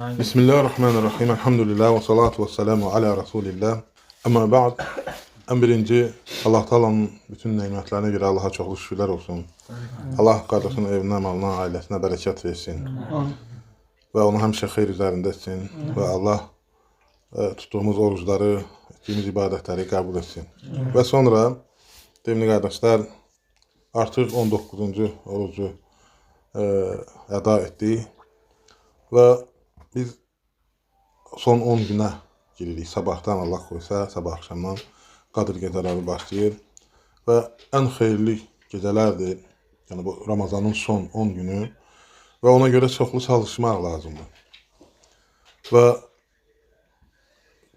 Bismillahirrahmanirrahim. Elhamdülillah və salatu və selamu ala Rasulillah. Amma ba'd. Ən birinci Allah Taala'nın bütün nemətlərinə görə Allaha çoxlu şükürlər olsun. Allah qardaşının evinə, malına, ailəsinə bərəkət versin. Və onu həmişə xeyir üzərində etsin və Allah tutduğumuz orucları, etdiyimiz ibadətləri qəbul etsin. Və sonra demli qardaşlar, artıq 19-cu orucu əda etdik və biz son 10 günə giririk. Sabahdan Allah qoysa, sabah axşamdan Qədir gecələri başlayır və ən xeyirli gecələrdir. Yəni bu Ramazanın son 10 günü və ona görə çoxlu çalışmaq lazımdır. Və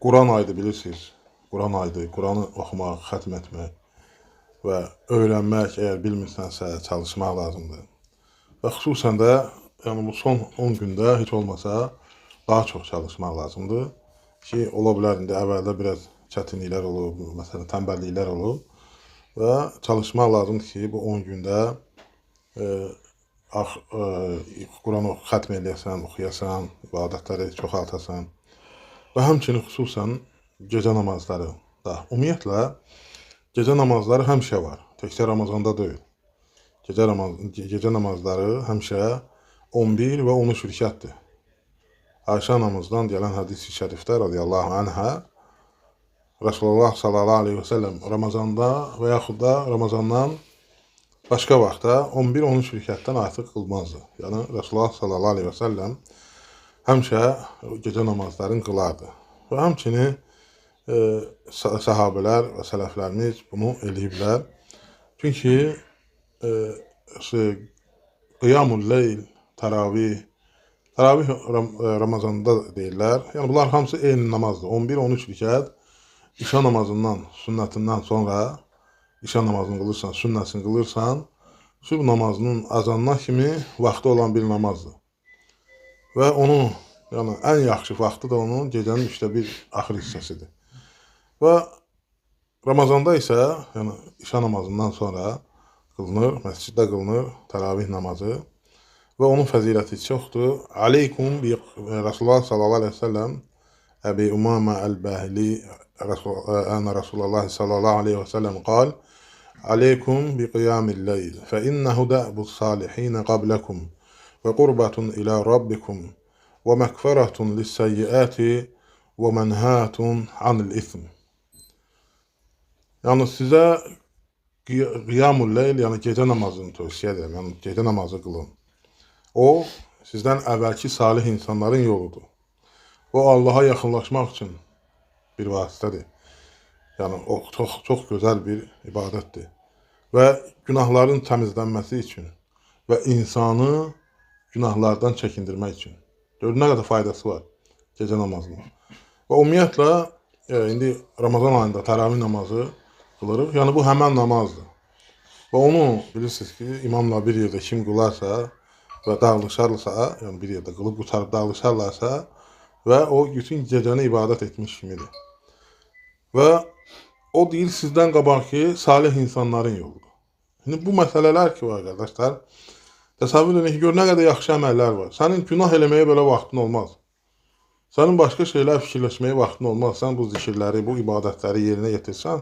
Quran ayıdır, bilirsiniz. Quran ayıdır. Quranı oxumaq, xətm etmək və öyrənmək, əgər bilmirsənsə, çalışmaq lazımdır. Və xüsusən də yəni bu son 10 gündə heç olmasa daha çox çalışmaq lazımdır ki, ola bilər indi əvvəldə biraz çətinliklər olub, məsələn tənbəlliklər olub və çalışmaq lazımdır ki, bu 10 gündə Quranı xətm eləyəsən, oxuyasan, ibadətləri çoxaltasan və həmçinin xüsusən gecə namazları da. Ümumiyyətlə gecə namazları həmişə var. Təkcə Ramazanda deyil. Gecə namazları həmişə 11 və 13 rükətdir. Ayşə anamızdan gələn hədis-i şərifdə radiyallahu anhə Rasulullah sallallahu aleyhi və səlləm Ramazanda və yaxud da Ramazandan başqa vaxtda 11-13 rükətdən artıq qılmazdı. Yəni Rasulullah sallallahu aleyhi və səlləm həmişə gecə namazlarını qılardı. Və həmçinin sahabələr və sələflərimiz bunu eləyiblər. Çünki qiyamul leyl, təravih Ramazanda deyirlər. Yəni bunlar hamısı eyni namazdır. 11-13 rükət işa namazından, sünnətindən sonra işa namazını qılırsan, sünnəsini qılırsan, sübh namazının azanına kimi vaxtı olan bir namazdır. Və onun, yəni ən yaxşı vaxtı da onun gecənin 3-də 1 axır hissəsidir. Və Ramazanda isə, yəni işa namazından sonra qılınır, məsciddə qılınır təravih namazı və onun fəziləti çoxdur. Aleykum bi Rasulullah sallallahu aleyhi və səlləm Əbi Umamə Əl-Bahili ənə Rasulullah sallallahu aleyhi və səlləm qal Aleykum bi qiyamil leyl fə innəhu də'bus salihinə qabləkum və qurbatun ilə rabbikum və məğfirətun lis-seyyiəti və mənhətun anil ithm. Yəni sizə qiyamul leyl, yəni gecə namazını tövsiyə edirəm. Yəni gecə namazı qılın. O sizdən əvvəlki salih insanların yoludur. O Allaha yaxınlaşmaq üçün bir vasitədir. Yəni o çox çox gözəl bir ibadətdir. Və günahların təmizlənməsi üçün və insanı günahlardan çəkindirmək üçün. Gör nə qədər faydası var gecə namazının. Və ümumiyyətlə indi Ramazan ayında təravih namazı qılırıq. Yəni bu həmən namazdır. Və onu bilirsiniz ki, imamla bir yerdə kim qılarsa və dağılışarsa, yəni bir yerdə qılıb qurtarıb dağılışarlarsa və o bütün gecəni ibadət etmiş kimidir. Və o deyir sizdən qabaq ki, salih insanların yoludur. İndi bu məsələlər ki var qardaşlar, təsəvvür edin ki, gör nə qədər yaxşı əməllər var. Sənin günah eləməyə belə vaxtın olmaz. Sənin başqa şeylər fikirləşməyə vaxtın olmaz. Sən bu zikirləri, bu ibadətləri yerinə yetirsən,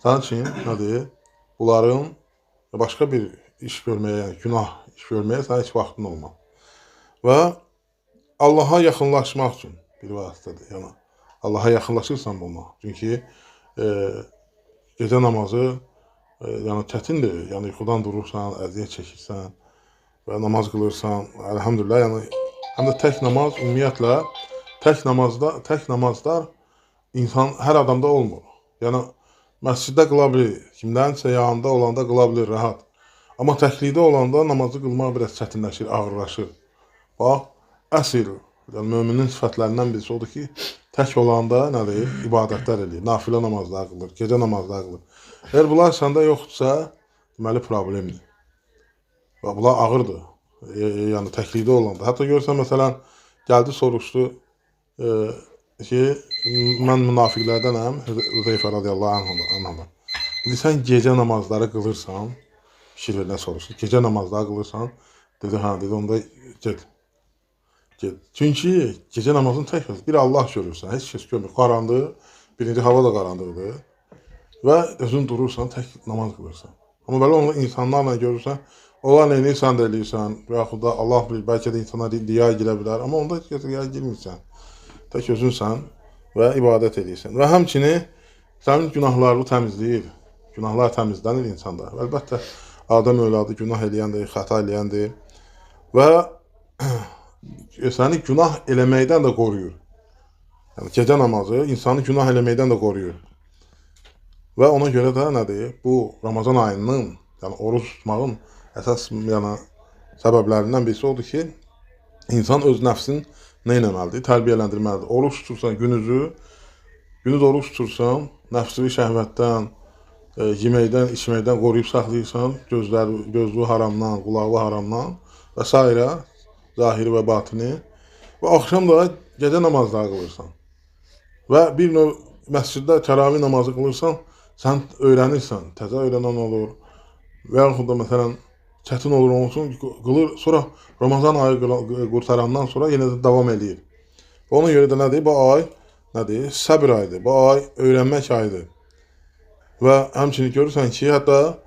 sənin üçün nədir? Bunların başqa bir iş görməyə, yəni günah iş görməyə sənin heç vaxtın olmaz. Və Allaha yaxınlaşmaq üçün bir vasitədir. Yəni Allaha yaxınlaşırsan buna. Çünki gecə namazı yəni çətindir. Yəni yuxudan durursan, əziyyət çəkirsən və namaz qılırsan. Elhamdülillah, yəni həm də tək namaz ümumiyyətlə tək namazlar insan hər adamda olmur. Yəni məsciddə qıla bilir, kimdənsə yanında olanda qıla bilir rahat. Amma təklikdə olanda namazı qılmaq biraz çətinləşir, ağırlaşır. Bax, əsl yəni möminin sifətlərindən birisi odur ki, tək olanda nədir? İbadətlər eləyir, nafilə namazlar qılır, gecə namazlar qılır. Əgər bunlar səndə yoxdursa, deməli problemdir. Və bunlar ağırdır. Yəni təklikdə olanda. Hətta görsən məsələn gəldi soruşdu ki, mən münafiqlərdənəm, Hüzeyfə radiyallahu anhu. Dedi, sən gecə namazları qılırsan? Fikir ver, nə soruşdu? Gecə namazları qılırsan? Dedi, hə, dedi, onda get. Çünki gecə namazını tək bir Allah görürsən, heç kəs görmür. Qaranlıq, birinci hava da qaranlıqdır və özün durursan, tək namaz qılırsan. Amma belə onu insanlarla görürsən, onlar nə edirsən də eləyirsən, və yaxud da Allah bilir, bəlkə də insana riya girə bilər, amma onda heç kəs riya girmirsən. Tək özünsən və ibadət edirsən. Və həmçinin sənin günahlarını təmizləyir. Günahlar təmizlənir insanda. Əlbəttə, Adəm övladı günah eləyəndir, xəta eləyəndir və səni günah eləməkdən də qoruyur. Yəni, gecə namazı insanı günah eləməkdən də qoruyur. Və ona görə də nədir? Bu Ramazan ayının, yəni oruc tutmağın əsas yəni, səbəblərindən birisi odur ki, insan öz nəfsini nə eləməlidir? Tərbiyələndirməlidir. Oruc tutursan günüzü oruc tutursan, nəfsini şəhvətdən, yeməkdən, içməkdən qoruyub saxlayırsan, gözlü haramdan, qulaqlı haramdan və s. Zahiri və batini. Və axşam da gecə namazları qılırsan. Və bir növ məsciddə təravih namazı qılırsan, sən öyrənirsən, təzə öyrənən olur. Və yaxud da məsələn, çətin olur onun üçün, qılır, sonra Ramazan ayı qurtarandan sonra yenə də davam eləyir. Və ona görə də nədir? Bu ay nədir? Səbir ayıdır. Bu ay öyrənmək ayıdır. Və həmçinin görürsən ki, hətta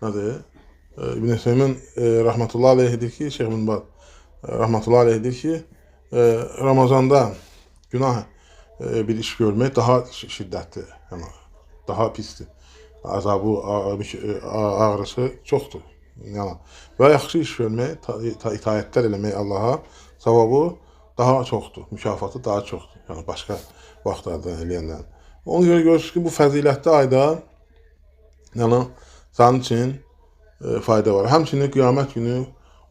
nədir? İbn Hüseymin rəhmətullah aleyh deyir ki, Şeyx İbn Baz rəhmətullah aleyh deyir ki, Ramazanda günah bir iş görmək daha şiddətli, yəni daha pisdir. Əzabı, ağrısı çoxdur. Yəni, və yaxşı iş görmək, itaətlər eləmək Allaha savabı daha çoxdur, mükafatı daha çoxdur. Yəni başqa vaxtlardan eləyəndən. Ona görə görürsünüz ki, bu fəzilətli ayda yəni, sənin üçün fayda var. Həmçinin qiyamət günü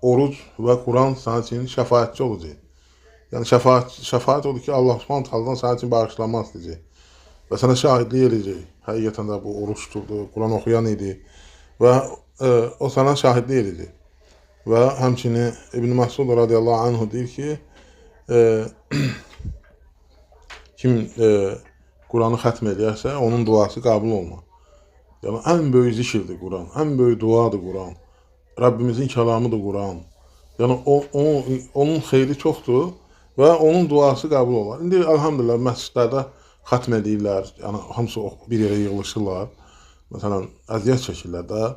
oruc və Quran sənin üçün şəfaətçi olacaq. Yəni şəfaət odur ki, Allah Subhanahu Taala'dan sənin üçün bağışlanma istəyəcək və sənə şahidlik edəcək. Həqiqətən də bu oruc tuturdu, Quran oxuyan idi və o sənə şahidlik edəcək. Və həmçinin İbn Məsud radiyallahu anhu deyir ki, kim Quranı xətm eləyərsə, onun duası qəbul olmaz. Yəni, ən böyük zikirdir Quran, ən böyük duadır Quran. Rəbbimizin kəlamıdır Quran. Yəni, onun xeyri çoxdur və onun duası qəbul olar. İndi, əlhamdülillah, məscidlərdə xətm edirlər, yəni, hamısı bir yerə yığılışırlar. Məsələn, əziyyət çəkirlər də,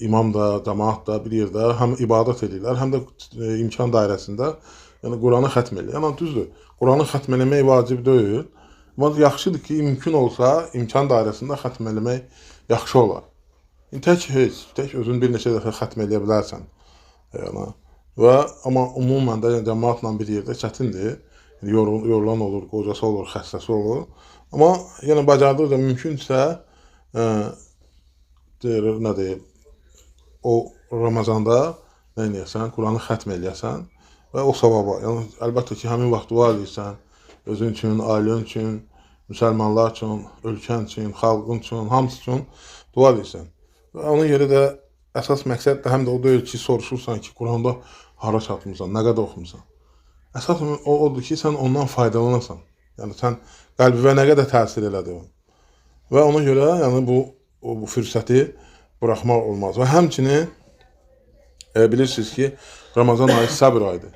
imam da, cəmaat da bir yerdə həm ibadət edirlər, həm də imkan dairəsində yəni, Quranı xətm edirlər. Yəni, düzdür, Quranı xətm eləmək vacib deyil. Amma yaxşıdır ki, mümkün olsa, imkan dairəsində xətm eləmək yaxşı olar. Tək heç, tək özün bir neçə dəfə xətm eləyə bilərsən. Yəni, və, amma ümumən də yəni, cəmaatla bir yerdə çətindir. Yəni, yorulan olur, qocası olur, xəstəsi olur. Amma yəni, bacardıqca mümkünsə, nədir, o Ramazanda nə eləyəsən, Quranı xətm eləyəsən və o savaba. Yəni, əlbəttə ki, həmin vaxt dua eləyirsən, özün üçün, ailən üçün, müsəlmanlar üçün, ölkən üçün, xalqın üçün, hamısı üçün dua eləyirsən. Və ona görə də əsas məqsəd də həm də o deyil ki, soruşursan ki, Quranda hara çatmısan, nə qədər oxumusan. Əsas o odur ki, sən ondan faydalanasan. Yəni, sən qəlbivə nə qədər təsir elədi o. Və ona görə yəni, bu fürsəti buraxmaq olmaz. Və həmçinin bilirsiniz ki, Ramazan ayı səbr ayıdır.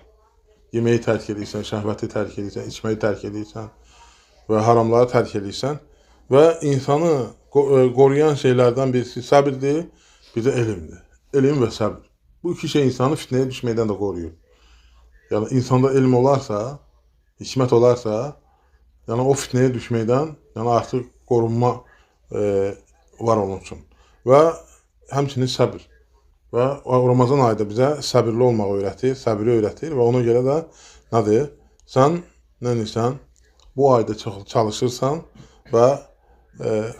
Yeməyi tərk edirsən, şəhvəti tərk edirsən, içməyi tərk edirsən və haramları tərk edirsən. Və insanı qoruyan şeylərdən birisi səbirdir, bir də elmdir. Elm və səbir. Bu iki şey insanı fitnəyə düşməkdən də qoruyur. Yəni, insanda elm olarsa, hikmət olarsa, yəni o fitnəyə düşməkdən yəni artıq qorunma var onun üçün. Və həmçinin səbir. Və Ramazan ayı da bizə səbirli olmağı öyrətir, səbri öyrətir və ona görə də nədir? Sən nə edirsən? Bu ayda çalışırsan və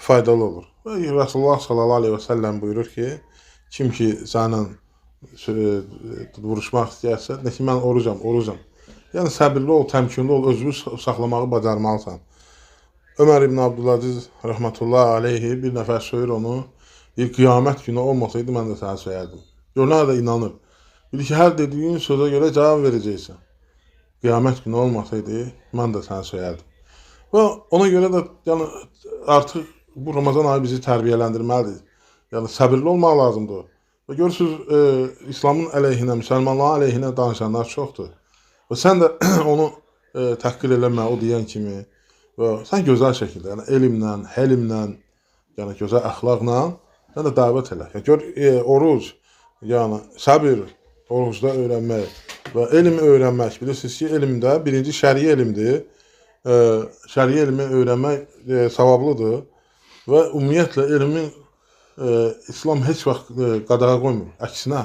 faydalı olur. Və Rasulullah sallallahu aleyhi və səlləm buyurur ki, kim ki səninlə vuruşmaq istəyərsə, nə ki mən orucam, orucam. Yəni səbirli ol, təmkinli ol, özünü saxlamağı bacarmalısan. Ömər ibn Abdülaziz rəhmətullah aleyhi bir nəfər söyür onu, deyir, qiyamət günü olmasaydı mən də səni söyərdim. Gör, nə qədər inanır. Bilir ki, hər dediyin sözə görə cavab verəcəksən. Qiyamət günü olmasaydı mən də səni söyərdim. Və ona görə də yəni, artıq bu Ramazan ayı bizi tərbiyələndirməlidir. Yəni səbirli olmaq lazımdır. Və görürsünüz, İslamın əleyhinə, müsəlmanların əleyhinə danışanlar çoxdur. Və sən də onu təhqir eləmə, o deyən kimi. Və sən gözəl şəkildə, yəni elmlə, helmlə, yəni gözəl əxlaqla sən də dəvət elə. Yəni gör oruc, yəni səbir, orucda öyrənmək və elm öyrənmək. Bilirsiniz ki, elmdə birinci şəri elmdir. Şəri elmi öyrənmək savablıdır və ümumiyyətlə elmin İslam heç vaxt qadağa qoymur. Əksinə,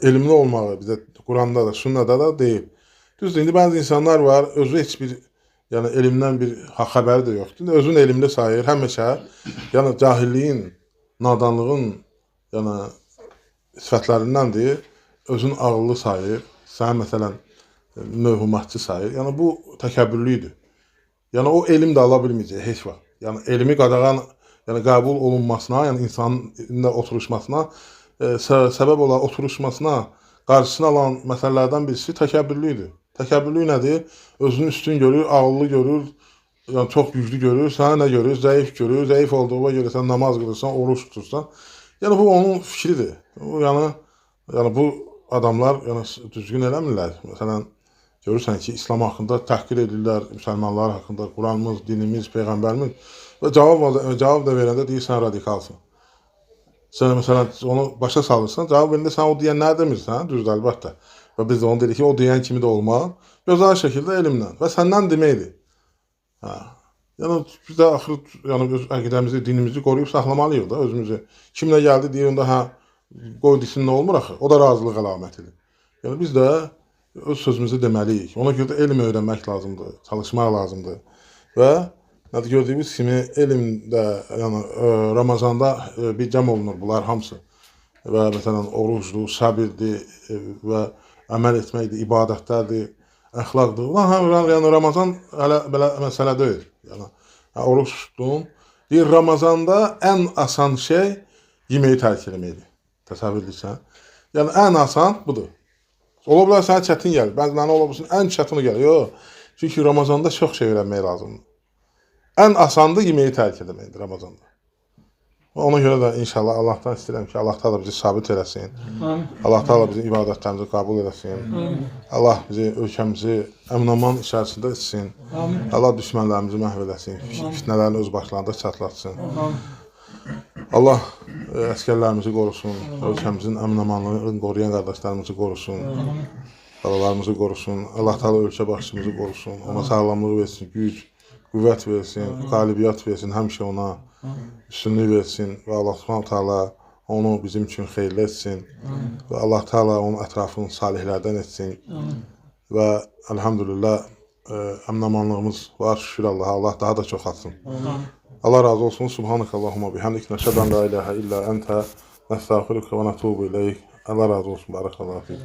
elmli olmağı bizə Quranda da, sünnədə də deyib. Düzdür, indi bəzi insanlar var, özü heç bir yəni elmdən bir xəbəri də yoxdur. İndi özünü elmli sayır həmişə. Yəni cahilliyin, nadanlığın yəni sifətlərindəndir. Özünü ağıllı sayır. Sən məsələn mövhumatçı sayır. Yəni bu təkəbbürlüdür. Yəni o elm də ala bilməyəcək heç vaxt. Yəni elmi qadağan, yəni qəbul olunmasına, yəni insanın oturuşmasına səbəb olan oturuşmasına qarşısını alan məsələlərdən birisi təkəbbürlüdür. Təkəbbürlük nədir? Özünü üstün görür, ağıllı görür, yəni çox güclü görür, sənə nə görür? Zəif görür. Zəif olduğuna görə sən namaz qılırsan, oruç tutursan. Yəni bu onun fikridir. O yəni bu adamlar yəni düzgün eləmirlər. Məsələn, görürsən ki, İslam haqqında təhqir edirlər, müsəlmanlar haqqında, Quranımız, dinimiz, peyğəmbərimiz və cavab da verəndə deyirsən radikalsın. Sən məsələn onu başa salırsan, cavab verəndə sən o deyən nə demirsən, düzdür əlbəttə. Və biz də onu dedik ki, o deyən kimi də olmaz. Gözəl şəkildə elmlə və səndən deməkdir. Hə. Yəni biz də axır yəni öz əqidəmizi, dinimizi qoruyub saxlamalıyıq da özümüzü. Kim nə gəldi deyir onda hə qoy desin nə olmur axı. O da razılıq əlamətidir. Yəni biz də öz sözümüzü deməliyik. Ona görə də elm öyrənmək lazımdır, çalışmaq lazımdır. Və nədir gördüyümüz kimi elmdə, yəni Ramazanda bir cəm olunur bunlar hamısı. Və məsələn orucdur, səbirdir və əməl etməkdir, ibadətlərdir, əxlaqdır. Ulan, yəni Ramazan hələ belə məsələ deyil. Yəni oruc tutdun. Deyir Ramazanda ən asan şey yeməyi tərk eləməkdir. Təsəvvür edirsən? Yəni ən asan budur. Ola bilər sənə çətin gəlir. Bəzilərinə ola bilsin ən çətin gəlir. Yox. Çünki Ramazanda çox şey öyrənmək lazımdır. Ən asandır yeməyi tərk etməkdir Ramazanda. Ona görə də inşallah Allahdan istəyirəm ki, Allah Taala bizi sabit eləsin. Amin. Allah Taala bizim ibadətlərimizi qəbul eləsin. Amin. Allah bizi ölkəmizi əmin-aman içərisində etsin. Amin. Allah düşmənlərimizi məhv eləsin. Fitnələrini öz başlarında çatlatsın. Amin. Allah əsgərlərimizi qorusun. Ölkəmizin əmin-amanlığını qoruyan qardaşlarımızı qorusun. Amin. Balalarımızı qorusun. Allah Taala ölkə başçımızı qorusun. Ona sağlamlıq versin, güc, qüvvət versin, qalibiyyət versin, həmişə ona üstünlük versin və Allah Subhanahu taala onu bizim üçün xeyirli etsin və Allah Taala onun ətrafını salihlərdən etsin. Amin. Və elhamdülillah əmin-amanlığımız var, şükür Allaha. Allah daha da çox atsın. Amin. Allah razı olsun. Subhanakallahumma bihamdik. Nəşhədu ən la ilahə illə əntə. Nəstəğfiruka və nətubu ileyk. Allah razı olsun. Barakallahu fik.